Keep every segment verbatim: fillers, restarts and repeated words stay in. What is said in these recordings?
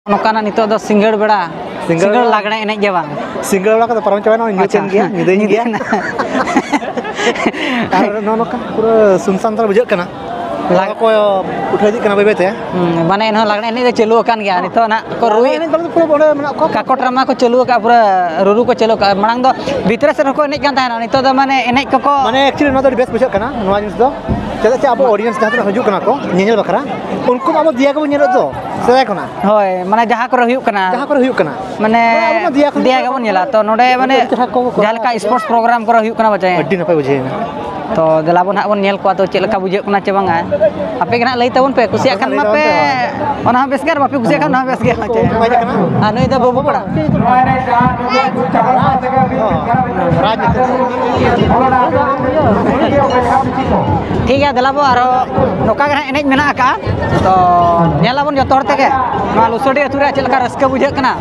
ᱱᱚᱝᱠᱟᱱᱟᱜ ᱱᱤᱛᱚᱜ ᱫᱚ ᱥᱤᱸᱜᱟᱹᱲ ᱵᱮᱲᱟ, ᱥᱤᱸᱜᱟᱹᱲ ᱥᱤᱸᱜᱟᱹᱲ ᱵᱮᱲᱟ᱾ ᱞᱟᱜᱽᱬᱮ ᱮᱱᱮᱡ ᱜᱮ ᱵᱟᱝ? ᱥᱤᱸᱜᱟᱹᱲ ᱵᱮᱲᱟ ᱠᱚᱫᱚ ᱯᱟᱨᱚᱢ ᱪᱟᱵᱟᱭᱮᱱᱟ, ᱧᱩᱛ ᱟᱪᱪᱷᱟ᱾ ᱮᱱ ᱜᱮᱭᱟ, ᱧᱤᱫᱟᱹᱭᱮᱱ ᱜᱮᱭᱟ᱾ ᱧᱤᱫᱟᱹᱭᱮᱱᱟ᱾ ᱟᱨ ᱱᱚᱜᱼᱚ ᱱᱚᱝᱠᱟ ᱯᱩᱨᱟᱹ ᱥᱩᱱᱥᱟᱱ ᱫᱷᱟᱨᱟ ᱵᱩᱡᱷᱟᱹᱜ ᱠᱟᱱᱟ᱾ ᱞᱟᱜᱽ- ᱦᱚᱲ ᱠᱚ ᱩᱴᱷᱟᱹ ᱤᱫᱤᱜ ᱠᱟᱱᱟ ᱵᱟᱹᱭ ᱵᱟᱹᱭ ᱛᱮ᱾ ᱦᱩᱸ, ᱢᱟᱱᱮ ᱮᱱᱦᱚᱸ ᱞᱟᱜᱽᱬᱮ ᱮᱱᱮᱡ ᱫᱚ ᱪᱟᱹᱞᱩ ᱟᱠᱟᱱ ᱜᱮᱭᱟ᱾ ᱱᱤᱛᱚᱜ ᱱᱟᱜ ᱠᱚ ᱨᱩᱭᱮᱫ, ᱮᱱᱮᱡ ᱫᱚ ᱯᱩᱨᱟᱹ ᱚᱸᱰᱮ ᱢᱮᱱᱟᱜ ᱠᱚᱣᱟ᱾ ᱠᱟᱠᱚ ᱰᱨᱟᱢᱟ ᱠᱚ ᱪᱟᱹᱞᱩ ᱟᱠᱟᱫᱼᱟ, ᱯᱩᱨᱟᱹ ᱨᱩᱨᱩ ᱠᱚ ᱪᱟᱹᱞᱩ ᱟᱠᱟᱫᱼᱟ᱾ ᱢᱟᱲᱟᱝ ᱫᱚ ᱵᱷᱤᱛᱨᱤ ᱥᱮᱫ ᱦᱚᱸᱠᱚ ᱮᱱᱮᱡ ᱠᱟᱱ ᱛᱟᱦᱮᱱᱟ, ᱱᱤᱛᱚᱜ ᱫᱚ ᱢᱟᱱᱮ ᱮᱱᱮᱡ ᱠᱚᱠᱚ ᱢᱟᱱᱮ actually ᱱᱚᱣᱟ ᱫᱚ ᱟᱹᱰᱤ ᱵᱮᱥ ᱵᱩᱡᱷᱟᱹᱜ ᱠᱟᱱᱟ, ᱱᱚᱣᱟ ᱡᱤᱱᱤᱥ ᱫᱚ᱾ ᱪᱮᱫᱟᱜ ᱥᱮ ᱟᱵᱚ audience ᱡᱟᱦᱟᱸ ᱛᱤᱱᱟᱹᱜ ᱦᱤᱡᱩᱜ ᱠᱟᱱᱟ ᱠᱚ ᱧᱮᱧᱮᱞ ᱵᱟᱠᱷᱨᱟ, ᱩᱱᱠᱩ ᱢᱟ ᱟᱵᱚ ᱫᱮᱭᱟ ᱜᱮᱵᱚᱱ ᱧᱮᱞᱮᱫ ᱫᱚ ᱥᱮᱫᱟᱭ ᱠᱷᱚᱱᱟᱜ᱾ ᱦᱳᱭ, ᱢᱟᱱᱮ ᱡᱟᱦᱟᱸ ᱠᱚᱨᱮ ᱦᱩᱭᱩᱜ ᱠᱟᱱᱟ, ᱡᱟᱦᱟᱸ ᱠᱚᱨᱮ ᱦᱩᱭᱩᱜ ᱠᱟᱱᱟ, ᱢᱟᱱᱮ ᱟᱵᱚ ᱢᱟ ᱫᱮᱭᱟ ᱠᱷᱚᱱ ᱫᱮᱭᱟ ᱜᱮᱵᱚᱱ ᱧᱮᱞᱟ᱾ ᱛᱚ ᱱᱚᱰᱮ ᱢᱟᱱᱮ ᱟᱹᱰᱤ ᱪᱮᱦᱨᱟ ᱠᱚ ᱠᱚᱨᱟᱣᱟ᱾ ᱡᱟᱦᱟᱸ ᱞᱮᱠᱟ sports program ᱠᱚᱨᱮ ᱦᱩᱭᱩᱜ ᱠᱟᱱᱟ ᱯᱟᱪᱮ᱾ ᱟᱹᱰᱤ ᱱᱟᱯᱟᱭ ᱵᱩᱡᱷᱟᱹᱣ ᱮᱱᱟ᱾ ᱛᱚ ᱫᱮᱞᱟ ᱵᱚᱱ ᱦᱟᱸᱜ ᱵᱚᱱ ᱧᱮᱞ ᱠᱚᱣᱟ, ᱛᱚ ᱪᱮᱫ ᱞᱮᱠᱟ ᱵᱩᱡᱷᱟᱹᱜ ᱠᱟᱱᱟ ᱪᱮ ᱵᱟᱝᱟ? ᱟᱯᱮ ᱜᱮ ᱱᱟᱦᱟᱜ ᱞᱟᱹᱭ ᱛᱟᱵᱚᱱ ᱯᱮ, ᱠᱩᱥᱤᱭᱟᱜ ᱠᱷᱟᱱ ᱟᱯᱮ ᱜᱮ ᱢᱟ ᱞᱟᱹᱭ ᱯᱮ, ᱛᱟᱵᱚᱱ ᱯᱮ᱾ ᱚᱱᱟ ᱦᱚᱸ ᱵᱮᱥ ᱜᱮ, ᱟᱨ ᱵᱟᱯᱮ ᱠᱩᱥᱤᱭᱟᱜ ᱠᱷᱟᱱ ᱚᱱᱟ ᱦᱚᱸ ᱵᱮᱥ ᱜᱮ᱾ ᱟᱪᱪᱷᱟ᱾ ᱱᱚᱣᱟ ᱮᱱᱮᱡ ᱡᱟᱦᱟᱸ ᱱᱚᱜᱼᱚᱭ ᱪᱟᱵᱟ ᱠᱟᱛᱮ ᱜᱮ ᱦᱩᱭᱩᱜ ᱠᱟᱱᱟ᱾ ᱟᱨ ᱱᱩᱭ ᱫᱚ ᱵᱟᱹᱵᱩ ᱯᱟᱲᱟ᱾ ᱦᱚᱸ, ᱨᱟᱡᱽ ᱧᱩᱛᱩᱢ᱾ ᱴᱷᱤᱠ ᱜᱮᱭᱟ, ᱫᱮᱞᱟ ᱵᱚ, ᱟᱨᱚ ᱱᱚᱝᱠᱟ ᱜᱮ ᱱᱟᱦᱟᱜ ᱮᱱᱮᱡ ᱢᱮᱱᱟᱜ ᱟᱠᱟᱫᱼᱟ᱾ ᱛᱚ ᱧᱮᱞ ᱟᱵᱚᱱ ᱡᱚᱛᱚ ᱦᱚᱲ ᱛᱮᱜᱮ ᱱᱚᱣᱟ ᱞᱩᱥᱟᱹᱰᱤ ᱟᱹᱛᱩ ᱨᱮ ᱪᱮᱫ ᱞᱮᱠᱟ ᱨᱟᱹᱥᱠᱟᱹ ᱵᱩᱡᱷᱟᱹᱜ ᱠᱟᱱᱟ᱾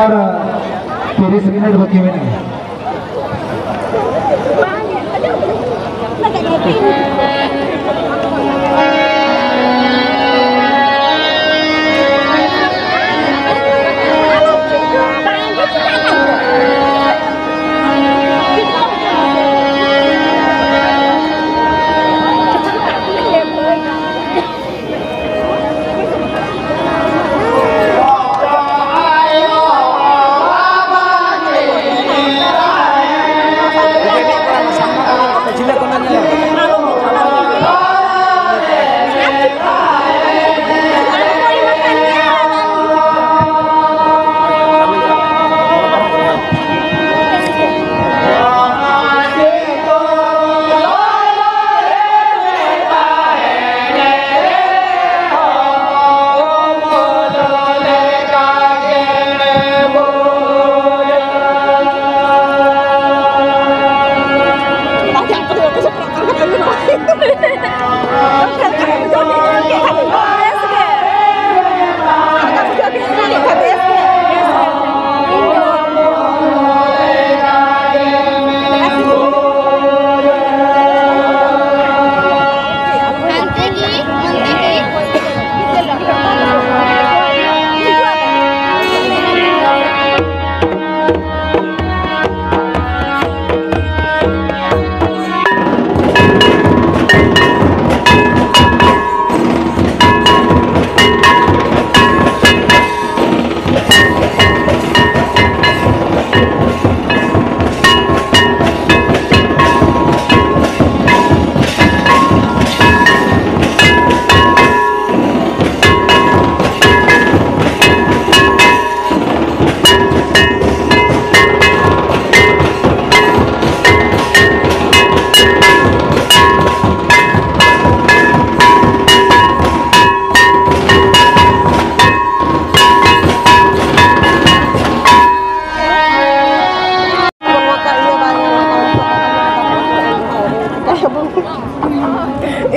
ᱟᱨ ᱛᱤᱨᱤᱥ ᱢᱤᱱᱤᱴ ᱵᱟᱹᱠᱤ ᱢᱮᱱᱟᱜᱼᱟ᱾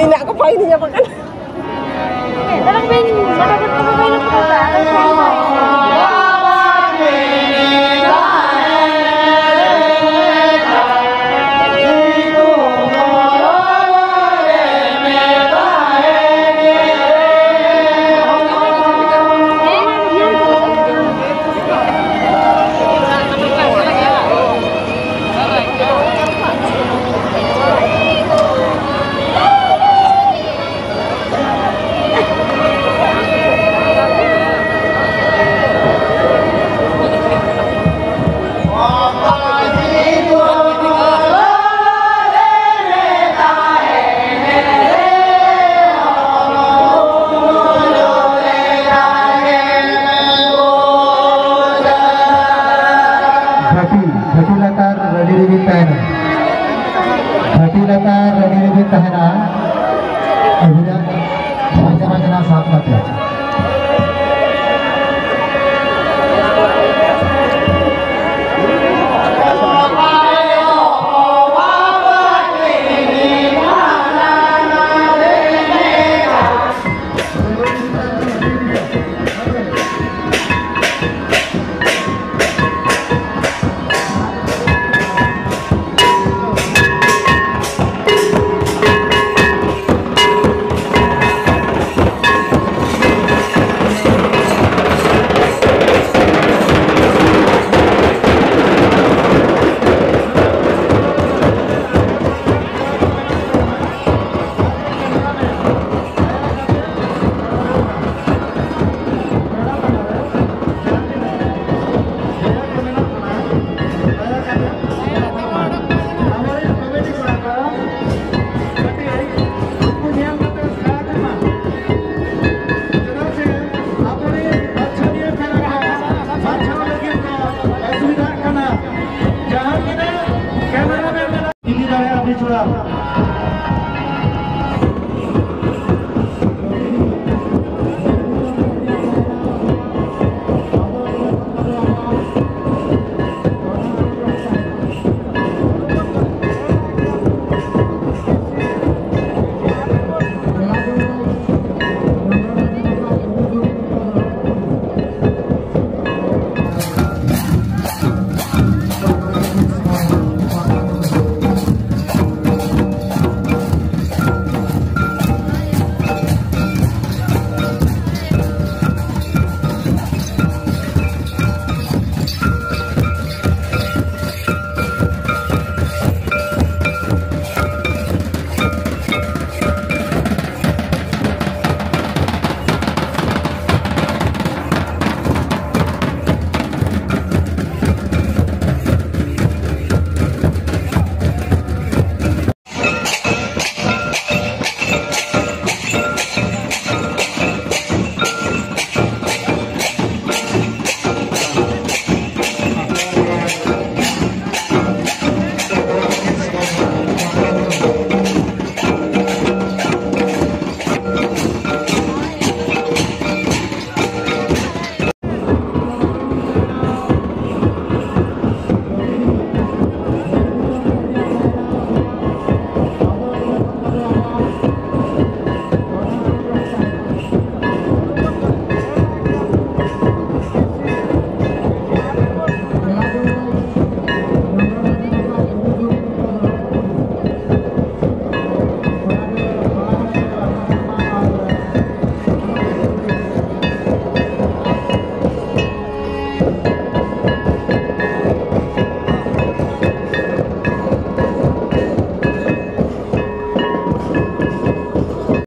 ᱤᱧᱟᱹᱜ ᱠᱚ ᱯᱟᱭᱱᱤᱭᱟ ᱵᱟᱠᱷᱟᱱ᱾